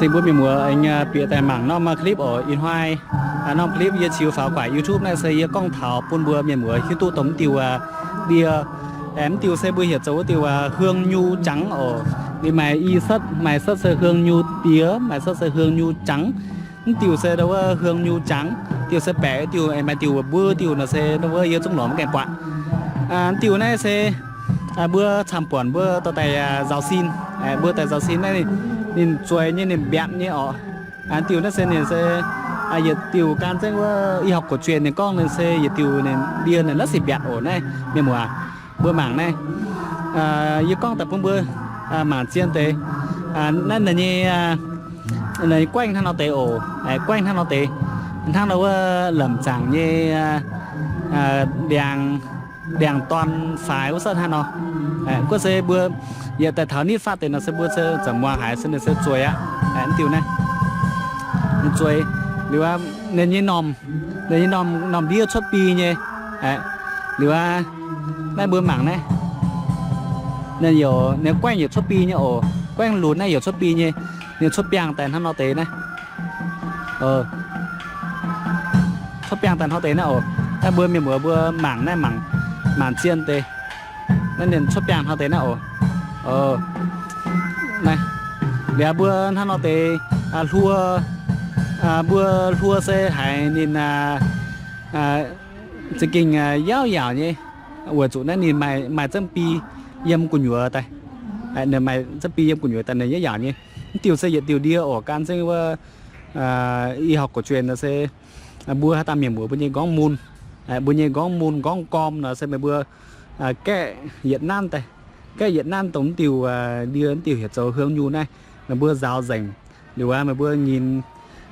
Mbuo mienh muoz aengx bieqc daaih mangc norm clip oc. Ih hnoi norm clip yie ziux faaux guaix YouTube naaiv se yie gorngv taux bun mbuo mienh muoz hiuv duqv dongh mv diuh ndie. Mv diuh se mbuo heuc zoux wuov diuh เฮืองยู jangx oc. Ninh maaih i setv, maaih setv se เฮืองยู ndie, maaih setv se เฮืองยู jangx. Mv diuh se ndau wuov เฮืองยู jangx, diuh se baeqc diuh, maaih diuh mbuo diuh nor se ndau wuov yie zungv lorz maiv gaengh buatc. Mv diuh naaiv se mbuo camv-buonc mbuo dorh daaih nzaaux sin. Mbuo daaih nzaaux sin naaiv ninh zueiz nyei, ninh mbiatc nyei oc. Diuh naaiv se ninh se yietc diuh gan zengv wuov y học cổ truyền ninh gorngv ninh se yietc diuh ninh ndie ninh la'sic mbiatc oc. Naaiv mienh muoz, mbuo mangc naaiv. Yie gorngv daaih bun mbuo mangc zien deix. Naaiv ninh nyei guaengv hnangv nor deix oc. Guaengv hnangv nor deix, hnangv nor wuov lamc zaangc nyei ndiangx, ndiangx-dorn faix wuov setv hnangv nor. Guov se mbuo yietc daaih taux nitv fatv deix nor se mbuo se zanc muangx haiz se ninh se zueiz aqv. Mv diuh naaiv, ninh zueiz liuz aqv, ninh nyei normh, ninh nyei normh, normh ndiev cuotv biei nyei. Liuz aqv, naaiv mbuo mangc naaiv, ninh yaac, ninh guaengv yaac cuotv biei nyei oc. Guaengv lunx naaiv yaac cuotv biei nyei. Ninh cuotv biangh daaih hnangv nor deix naaiv. Cuotv biangh daaih hnangv deix naaiv oc. Naaiv mbuo mienh muoz mbuo mangc naaiv, mangc, mangc zien deix. Naaiv ninh cuotv biangh hnangv deix naaiv oc. Naaiv, liuz mbuo hnangv nor deix, hluo, mbuo hluo se haiz ninh za'gengh yauv yaauc nyei, weic zuqc naaiv ninh maaih, maaih zengv biei yiem gu'nyuoz daaih. Ninh maaih zengv biei yiem gu'nyuoz daaih ninh yauv yaauc nyei. Mv diuh se yietc diuh ndie oc, gan zengv wuov y học cổ truyền nor se mbuo haaix dauh mienh muoz mbuo nyei nqorngv mun, mbuo nyei nqorngv mun nqorngv gorm nor se meih mbuo gaeqv yietc nanv daaih, gaeqv yietc nanv dongh mv diuh ndie, mv diuh heuc zoux เฮืองยู naaiv, meih mbuo nzaaux nzengc. Liuz aqv, meih mbuo nyinc,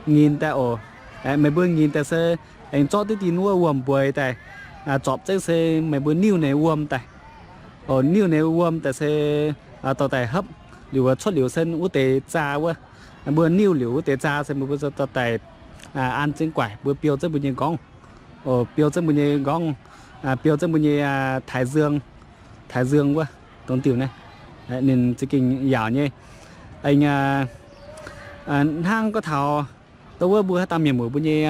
nyinc daaih oc. Meih mbuo nyinc daaih se aengx zorqv diqv dinh wuov wuom-mbueix daaih, zorpc zengv se meih mbuo niuv ninh wuom daaih. Niuv ninh wuom daaih se dorh daaih hopv, liuz cuotv liuz se wuov deix zaa wuov. Mbuo niuv liuz wuov deix zaa se meih mbuo dorh daaih an zengv guaix, mbuo biou zengv mbuo nyei nqorngv. Biou zengv mbuo nyei nqorngv, biou zengv mbuo nyei ไทเสื่อม, ไทเสื่อม wuov, dongh diuh naaiv. Ninh za'gengh yaauc nyei. Aengx hnangv gorngv taux dongh wuov mbuo haaix dauh mienh muoz mbuo nyei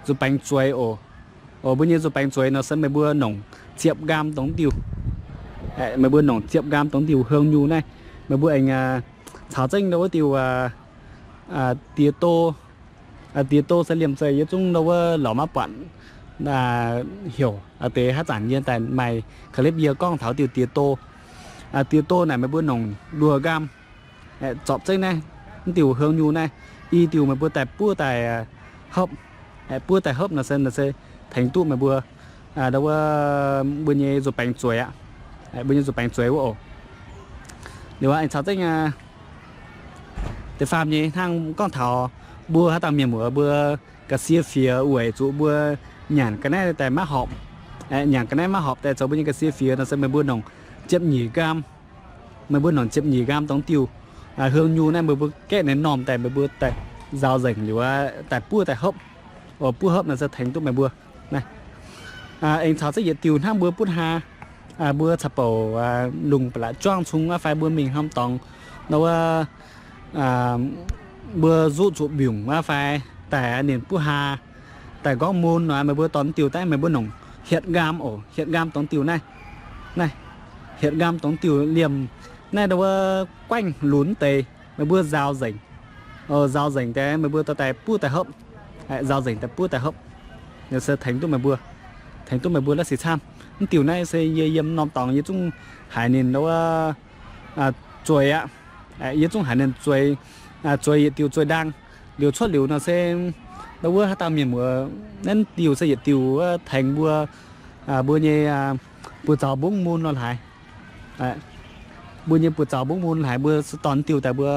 nzuih baengx zueiz oc. Oc, mbuo nyei nzuih baengx zueiz nor se meih mbuo nongc ziepc nqaam dongh diuh. Meih mbuo nongc ziepc nqaam dongh diuh เฮืองยู naaiv. Meih mbuo aengx caux zengv dongh wuov diuh die do. Die do se liemh zeih yie zungv dongh wuov lorz maiv buatc heuc deix haaix zanc yie daaih maaih clip yie gorngv taux diuh die do. Die do naaic meih mbuo nongc luoqc nqaam, zorpc zengv naaiv, mv diuh เฮืองยู naaiv, i diuh meih mbuo daaih buov daaih hopv. Buov daaih hopv nor se, nor se tengx duqv meih mbuo dongh wuov mbuo nyei nzuih baengx zueiz aqv. Mbuo nyei nzuih baengx zueiz wuov oc. Liuz aqv, aengx caux zengv da'faam nyei hnangv gorngv taux mbuo haaix dauh mienh muoz mbuo ga'sie fiex weic zuqc mbuo nyanc ga'naaiv daaih maiv horpc. Nyanc ga'naaiv maiv horpc daaih zoux mbuo nyei ga'sie fiex nor se meih mbuo nongc ziepc nyeic nqaam. Meih mbuo nongc ziepc nyeic nqaam dongh diuh เฮืองยู naaiv, meih mbuo gaeqv ninh normh daaih, meih mbuo daaih nzaaux nzengc liuz daaih buov daaih hopv. Oc, buov hopv nor se tengx duqv meih mbuo. Naaiv aengx caux zengv yietc diuh hnangv mbuo butv haa, mbuo caux bouc lungh ba'laqc juangv cung aqv fai mbuo mingh norm dorngx nor wuov, mbuo zuqv zuqc mbiungc aqv fai daaih ninh buov haa, daaih nqorngv mun nor, meih mbuo dorh diuh daaih meih mbuo nongc hietc nqaam oc, hietc nqaam dongh diuh naaiv. Naaiv hietc nqaam dongh diuh liemh naaiv ndau wuov guaengv lunx deix, meih mbuo nzaaux nzengc. Nzaaux nzengc daaih meih mbuo dorh daaih buov daaih hopv. Nzaaux nzengc daaih buov daaih hopv, se tengx duqv meih mbuo, tengx duqv meih mbuo la'sic camv. Mv diuh naaiv se yie yiem norm dorngx yie zungv haiz ninh ndau wuov zueiz aqv. Yie zungv haiz ninh zueiz, zueiz yietc diuh zueiz ndaang. Liuz cuotv liuz nor se ndau wuov haaix dauh mienh muoz, naaiv diuh se yietc diuh wuov tengx mbuo, mbuo nyei buoz-zaux mbungv mun nor haaix. Mbuo nyei buoz-zaux mbungv mun haaix, mbuo se dorh diuh daaih mbuo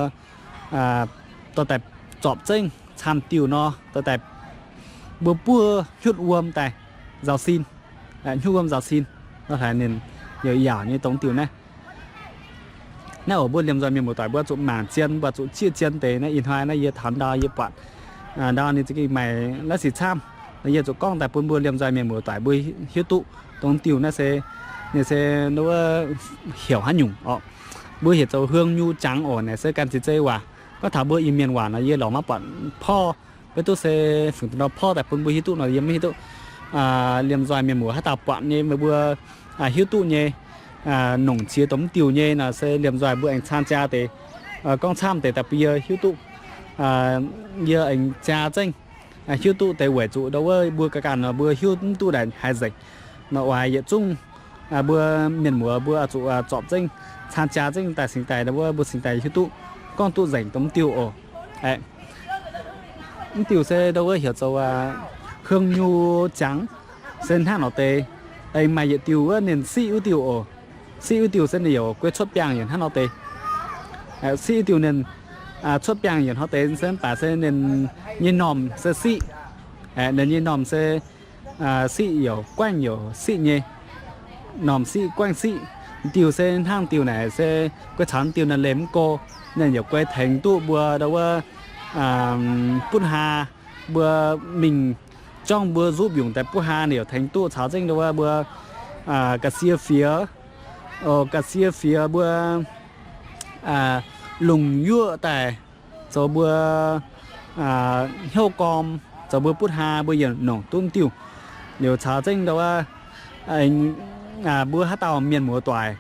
dorh daaih zorpc zengv camv diuh nor, dorh daaih mbuo buov hnyutv wuom daaih nzaaux sin. Hnyutv wuom nzaaux sin nor haaix, ninh yaac yaauc nyei dongh diuh naaiv. Naaiv oc, mbuo liemh nzoih mienh muoz-doic mbuo zuqc mangc zien, mbuo zuqc zieqv zien deix naaiv. Ih hnoi naaiv yie taux ndau yie buatc ndau ninh za'gengh maaih la'sic camv nor, yie zuqc gorngv daaih bun mbuo liemh nzoih mienh muoz-doic mbuo hiuv duqv dongh diuh naaiv se, ninh se wuov heuc haaix nyungc oc. Mbuo heuc zoux เฮืองยู jangx oc. Naaic se ganh ziex zei waac. Gorngv taux mbuo Iu-Mienh waac nor, yie lorz maiv buatc porv. Beiv duqv se fungc deix nor porv daaih bun mbuo hiuv duqv nor, yie maiv hiuv duqv. Liemh nzoih mienh muoz haaix dauh buatc nyei, meih mbuo hiuv duqv nyei, nongc ziex dongh mv diuh nyei nor se liemh nzoih mbuo aengx caan jaa deix, gorngv camv deix daaih bun yie hiuv duqv. Yie aengx jaa zengv hiuv duqv deix weic zuqc ndau wuov mbuo ga'ganh nor mbuo hiuv mv duqv naaic haaix nzengc. Nor oix yietc zungv mbuo mienh muoz mbuo oix zuqc zorpc zengv, caan jaa zengv daaih cingx daaih ndau wuov mbuo cingx daaih hiuv duqv, gorngv duqv nzengc dongh mv diuh oc. Mv diuh se ndau wuov heuc zoux Hương Nhu jangx, se hnangv nor deix. Aengx maaih yietc diuh wuov ninh siqv wuov diuh oc. Siqv wuov diuh se ninh yaac guei cuotv biangh yietc hnangv nor deix. Siqv wuov diuh ninh cuotv biangh yietc hnangv deix se mv baac se ninh nyei normh se siqv. Ninh nyei normh se siqv, yaac guaengv yaac siqv nyei. Normh siqv, guaengv siqv. Diuh se hnangv diuh naaic se guei caux diuh naaiv leiz mv go. Ninh yaac guei tengx duqv mbuo ndau wuov butv haa, mbuo mingh jorngv mbuo nzuqv mbiungc daaih butv haa ninh yaac tengx duqv caux zengv ndau wuov mbuo ga'sie fiex, ga'sie fiex mbuo lungh yuoqv daaih zoux mbuo hnyouv gorm, zoux mbuo butv haa mbuo yietc nongc duqv diuh. Liuz caux zengv ndau wuov mbuo haaix dauh mienh muoz doic,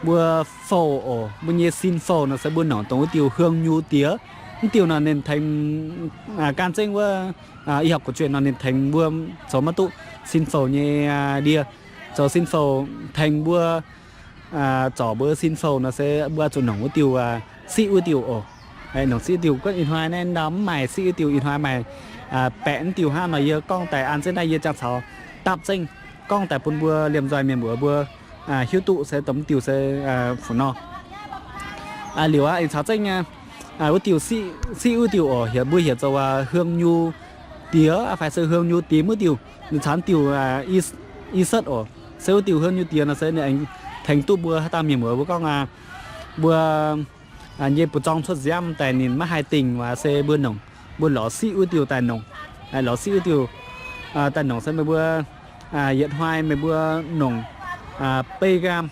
mbuo fou oc, mbuo nyei sin fou nor se mbuo nongc dongh wuov diuh Hương Nhu diex. Mv diuh nor ninh tengx gan zengv wuov y học cổ truyền nor ninh tengx mbuo zoux maiv duqv sin fou nyei ndie, zoux sin fou tengx mbuo zorc mbuo sin fou nor se mbuo zuqc nongc wuov diuh siqv wuov diuh oc. Nongc siqv wuov diuh, ih hnoi naaiv ndau mv maaih siqv wuov diuh, ih hnoi maaih baeqc wuov diuh hnangv nor. Yie gorngv daaih an zengv naaiv yie ziangh caux dapv zengv gorngv daaih bun mbuo liemh nzoih mienh muoz mbuo hiuv duqv se dongh mv diuh se fu nor. Liuz aqv, aengx caux zengv wuov diuh siqv wuov diuh oc, heuc mbuo heuc zoux Hương Nhu diex fai se Hương Nhu diex wuov diuh. Ninh caux diuh i setv oc, se wuov diuh Hương Nhu diex nor se ninh aengx tengx duqv mbuo haaix dauh mienh muoz mbuo gorngv mbuo nyei buoz-zorng cuotv nziaamv daaih ninh maiv haih dingh waac se mbuo nongc, mbuo lorz siqv wuov diuh daaih nongc. Lorz siqv wuov diuh daaih nongc se meih mbuo yietc hnoi meih mbuo nongc bei nqaam,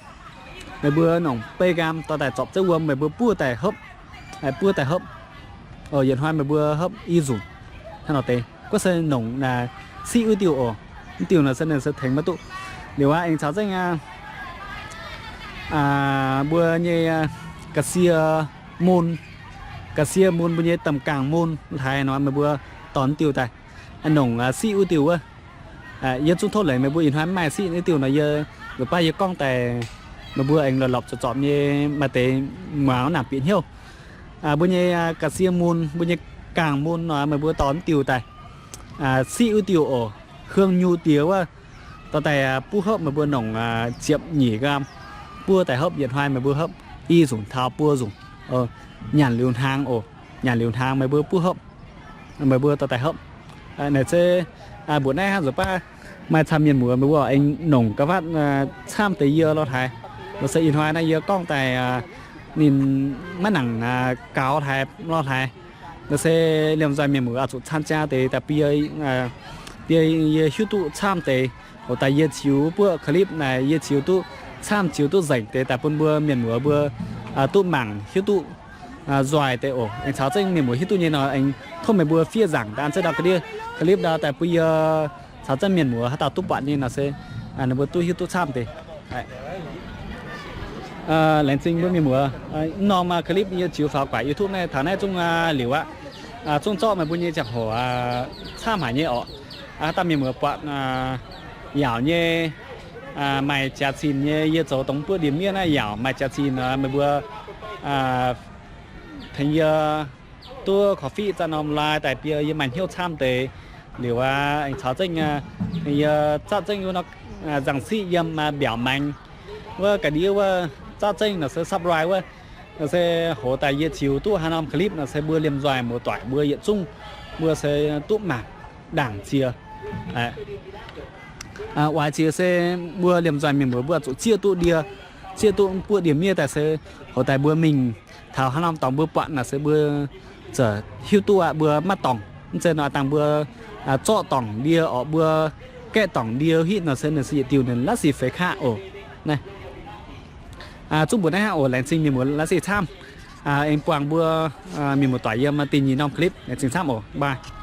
meih mbuo nongc bei nqaam dorh daaih zorpc zengv wuom meih mbuo buov daaih hopv, buov daaih hopv. Yietc hnoi meih mbuo hopv i nzunc hnangv nor deix. Guov se nongc siqv wuov diuh oc. Mv diuh nor se ninh se tengx maiv duqv. Liuz aqv, aengx caux zengv mbuo nyei ga'sie mun, ga'sie mun mbuo nyei domh gaangh mun haaix nor meih mbuo dorh diuh daaih nongc siqv wuov diuh wuov. Yie zungv tov leiz meih mbuo ih hnoi mv maaih siqv wuov diuh nor yie nzuqc baav yie gorngv daaih meih mbuo aengx lorpc lorpc zorpc zorpc nyei maaih deix muangx nangc bieqc hnyouv. Mbuo nyei ga'sie mun, mbuo nyei gaangh mun nor meih mbuo dorh diuh daaih siqv wuov diuh oc, Hương Nhu diex wuov, dorh daaih buov hopv meih mbuo nongc ziepc nyeic nqaam, buov daaih hopv yietc hnoi meih mbuo hopv i nzunc taux buo nzunc, nyanc liuz hnaangx oc. Nyanc liuz hnaangx meih mbuo buov hopv, meih mbuo dorh daaih hopv. Naaic se mbuoqc naaiv hnangv nzuqc baav maaih camv mienh muoz meih mbuo aengx nongc ga'fatv camv deix yie lorh haaix. Nor se ih hnoi naaiv yie gorngv daaih ninh maiv nangc gaux haaix lorh haaix. Nor se liemh nzoih mienh muoz oix zuqc caan jaa deix daaih bun yie hiuv duqv camv deix. Hoc daaih yie ziux buoqv clip naaic yie ziux duqv camv, ziux duqv nzengc deix daaih bun mbuo mienh muoz mbuo duqv mangc hiuv duqv nzoih deix oc. Aengx caux zengv mienh muoz hiuv duqv nyei nor aengx tov meih mbuo fiev nzaangc daaih an zengv ndau clip ndau daaih bun yie caux zengv mienh muoz haaix dauh duqv buatc nyei nor se ninh mbuo duqv hiuv duqv camv deix. Laengz zingh mbuo mienh muoz. Mv norm clip yie ziux faaux guaix YouTube naaiv taux naaiv zungv liuz aqv. Zungv zorqv meih mbuo nyei ziangh hoc camv haic nyei orqc. Haaix dauh mienh muoz buatc yaauc nyei, maaih jaax-zinh nyei, yie zoux dongh buoqv ndie-miev naaiv yaauc maaih jaax-zinh nor meih mbuo tengx yie duqv korv-fiqv zaqv norm lai daaih bun yie maaih hnyouv camv deix. Liuz aqv, aengx caux zengv yie zatv zengv wuov nor nzangc siqv yiem mbiaauc maengx wuov ga'ndiev wuov, zatv zengv nor se subscribe wuov, nor se hoc daaih yie ziux duqv haaix norm clip nor se mbuo liemh nzoih muoz-doic mbuo yietc zungv mbuo se duqv mangc ndaangc jiex. Oix jiex se mbuo liemh nzoih mienh muoz mbuo zuqc zieqv duqv ndie, zieqv duqv buoqv ndie-miev daaih se hoc daaih mbuo mingh taux haaix norm dorngx mbuo buatc naaic se mbuo ziouc hiuv duqv aqv, mbuo maiv dorngc. Mv zeiz nor dangh mbuo zorqv dorngc ndie orqc, mbuo gaeqv dorngc ndie hitv nor se ninh se yietc diuh ninh la'sic feix kaqv oc. Naaiv zungv mbuoqc naaiv hnangv oc. Laengz zingh mienh muoz la'sic camv. Aengx buangh mbuo mienh muoz-doic yiem da'nyeic norm clip laengz zingh camv oc, bye.